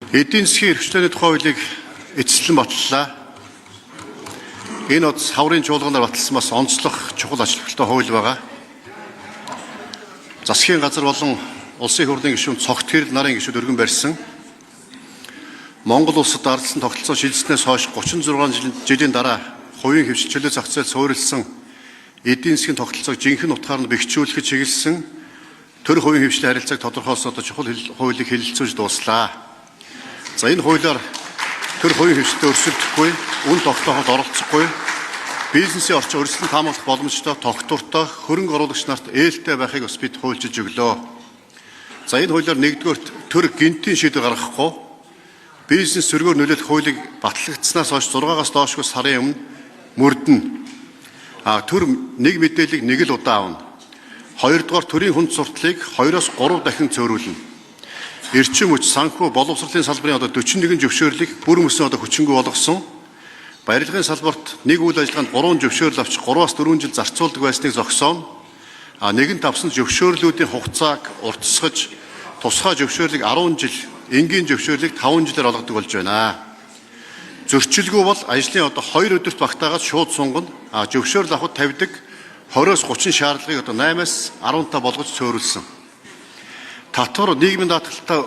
Эдийн засгийн эрх чөлөөний тухай хуулийг эцэслэн баталлаа. Энэ од саврын чуулганаар баталсан бас онцлог чухал ач холбогдолтой хууль байгаа. Засгийн газар болон Улсын их хурлын гишүүн Цогт Хэрэл нарын гишүүд өргөн барьсан. Монгол улсад ардсан тогтолцоо шилжснээс хойш 36 жилийн дараа хувийн хэвшил чөлөө зах зээл суурилсан эдийн засгийн тогтолцоог жинхэнэ утгаар нь бэхжүүлэхэд чиглэсэн төр хувийн хэвшлийн харилцааг тодорхойлсон одоо чухал хуулийг хэлэлцүүлж дууслаа. За энэ хуулиар төр хувийн хэвшилтэд өрсөлдөхгүй, үн тогтооход оролцохгүй, бизнесийн орчин өрсөлдөн таамаглах боломжтой, тогтвортой, хөрөнгө оруулагч нарт ээлтэй байхыг бас бид хуульчилж өглөө. За энэ хуулиар нэгдүгээрт төр гэнтийн шийдвэр гаргахгүй, бизнес сөргөөр нөлөөлөх хуулийг батлагдсанаас хойш 6-аас доошгүй сарын өмнө мөрдөнө. А төр нэг мэдээллийг нэг л удаа авна. Хоёрдугаар төрийн хүнд суртлыг 2-оос 3 дахин цөөрүүлнэ. Эрчим хүч, санхүү, боловсролын салбарын одоо 41 зөвшөөрлийг бүр мөсөн одоо хүчингүй болгосон. Барилгын салбарт нэг үйл ажиллагаанд 3 зөвшөөрөл авч 3-аас 4 жил зарцуулдаг байсныг зогсооно. А нэгэнт авсан зөвшөөрлүүдийн хугацааг уртасгаж тусгай зөвшөөрлийг 10 жил, энгийн зөвшөөрлийг 5 жилээр олгодог болж байна. Зөрчилгүй бол ажлын одоо 2 өдөрт багтаагаад шууд сунгана. А зөвшөөрөл авахд тавьдаг 20-оос 30 шаардлагыг одоо 8-аас 15 болгож цөөрүүлсэн. Татвар нийгмийн даатгалтай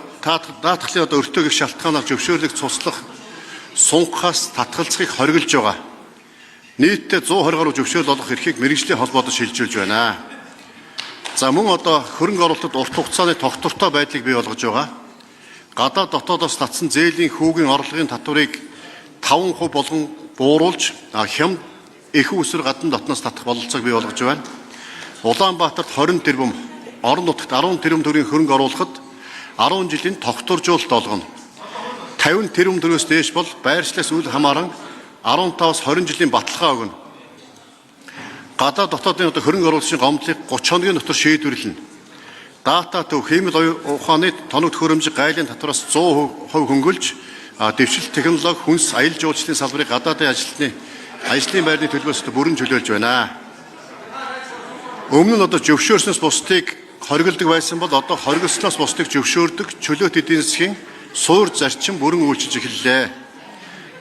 даатгалын одоо өртөө гих шалтгаанаар зөвшөөрлийг цуслах сунгахаас татгалзахыг хориглож байгаа. Нийтдээ 120 гаруй зөвшөөрөл олгох эрхийг мэргэжлийн холбоодод шилжүүлж байна. За мөн одоо хөрөнгө оруулалтад урт хугацааны тогтвортой байдлыг бий болгож байгаа. Гадаад дотоодоос татсан зээлийн хүүгийн орлогын татварыг 5% болгон бууруулж хямд их усэр гадна дотноос татах бололцоог бий болгож байна. Улаанбаатарт 20 тэрбум, орон нутагт 10 тэрбум төгрөгийн хөрөнгө оруулахад 10 жилийн тогтворжуулалт олгоно. 50 тэрбум төгрөгөөс дээш бол байршлаас үл хамааран 15-аас 20 жилийн баталгаа өгнө. Гадаад дотоодын одоо хөрөнгө оруулагчийн гомдлыг 30 хоногийн дотор шийдвэрлэнэ. Дата төв хиймэл ухааны тоног төхөөрөмж гайлын татвараас 100% хөнгөлж дэвшилт технологи хүнс аялал жуулчлалын салбарыг гадаадын ажилтны ажлын байрны төлбөрөөс бүрэн чөлөөлж байна. Өмнө нь одоо зөвшөөрснөөс бусдыг хоригддаг байсан бол одоо хоригдсноос бусдыг зөвшөөрдөг чөлөөт эдийн засгийн суур зарчим бүрэн үйлчилж эхэллээ.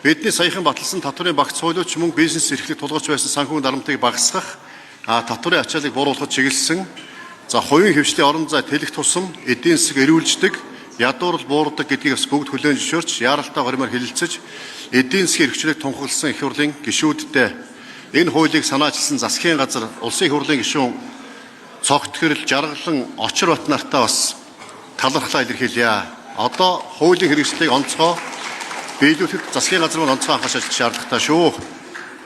Бидний саяхан баталсан татварын багц хуулиуч мөн бизнес эрхлэг тулгарч байсан санхүүгийн дарамтыг багасгах, татварын ачааллыг бууруулахад чиглэсэн. За хувийн хэвшлийн орон зай тэлэх тусам эдийн засаг эрүүлждэг, ядуурл буурдаг гэдгийг бас бүгд хүлээн зөвшөөрч, яаралтай горимоор хэлэлцэж, эдийн засгийн эрх чөлөөг тунхагласан их хурлын гишүүдтэй энэ хуулийг санаачилсан засгийн газар, улсын их хурлын гишүүн Цогт Хэрэл, Жаргалан, Очирбат нартаа бас талархлаа илэрхийлье. Одоо хуулийн хэрэгслийг онцгой биелүүлэхэд засгийн газар маань онцгой анхаарч ажиллах шаардлагатай шүү.